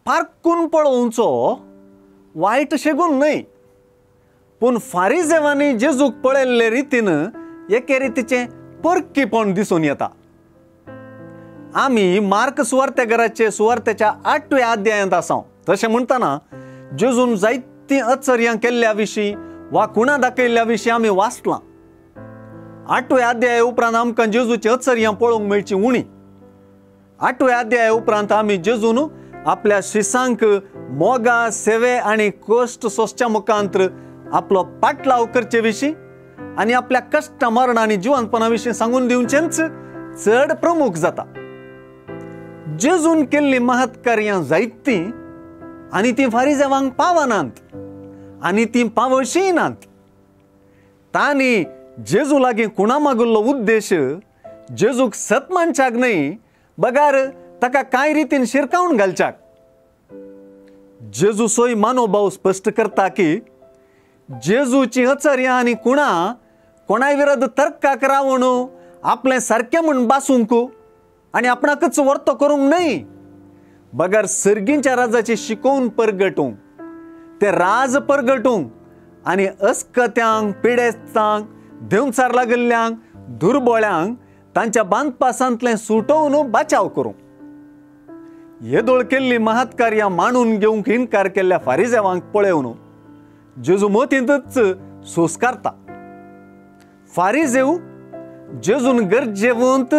पारकून पळोवचो वायट शेगून न्हय, पूण फारिजेवांनी जेजूक पळयल्ले रितीन एके रितीचें परकीपण दिसून येता। आमी मार्क सुवार्तेघराचे सुवार्तेच्या 8व्या अध्यायांत आसा। तशें म्हणटना जेजून जायतीं अचर्यां केल्ल्या विशीं वा खुणा दाखयल्ल्या विशीं आमी वाचलां। 8व्या अध्याया उपरांत आमकां जेजूची अचर्यां पळोवंक मेळची उणी। 8व्या अध्याया उपरांत आमी जेजून आपल्या शिसांक मोगा सेवे आनी कश्ट सोंसच्या मुखांतर आपलो पाटलाव करचे विशीं आनी आपल्या कश्ट मरण आनी जिवंतपणा विशीं सांगून दिवचेंच चड प्रमुख जाता। जेजून केल्ली महत्कार्यां जायतीं आनी तीं फारिजेवांक पावनात आनी तीं पावशीय नात। तांणी जेजू लागीं खुणा मागिल्लो उद्देश जेजूक सत मानच्याक न्हय, बगार ताका कांय रितीन शिरकावन घालच्याक। जेजू सोय मानोभाव स्पश्ट करता की जेजूची अचर्यां आनी खुणा कोणाय विरोध तर्काक रावून आपलें सारकें म्हूण बासूंक आनी आपणाकच वर्तो करूंक न्हय, बगर सर्गींच्या राजाची शिकोवन परगटूंक, ते राज परगटूंक आनी अस्कत्यांक, पिडेस्तांक, देंवचार लागिल्ल्यांक, दुर्बळ्यांक तांच्या बांदपासांतलें सुटोवन बाचाव करूंक। येदोळ केल्ली महत्कार्यां मांडून घेवंक इनकार केल्ल्या फारिजेवांक पळोवन जेजू मतींतच सोंसकारता। फारिजेव जेजून गरजेवंत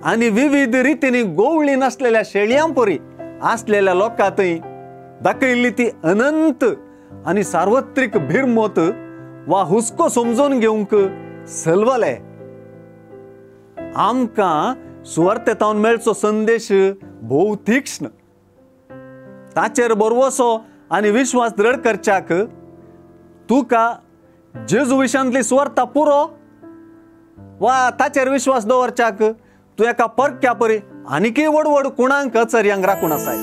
आनी विविध रितींनी गोवळी नासलेल्या शेळयां परी आसलेल्या लोकांतय दाखयल्ली ती अनंत आनी सार्वत्रीक भिरमत वा हुस्को समजून घेवंक सलवले। आमकां सुवार्तेतावन मेळचो संदेश भोव तीक्ष्ण, ताचेर भरवसो आनी विश्वास दृढ करच्याक तुका जेजू विशांतली सुवार्ता पुरो वा ताचेर विश्वास दवरच्याक तूं एका परक्या परी आनीकय व्हड व्हड कुणांक अचर्यांक राखून आसाय।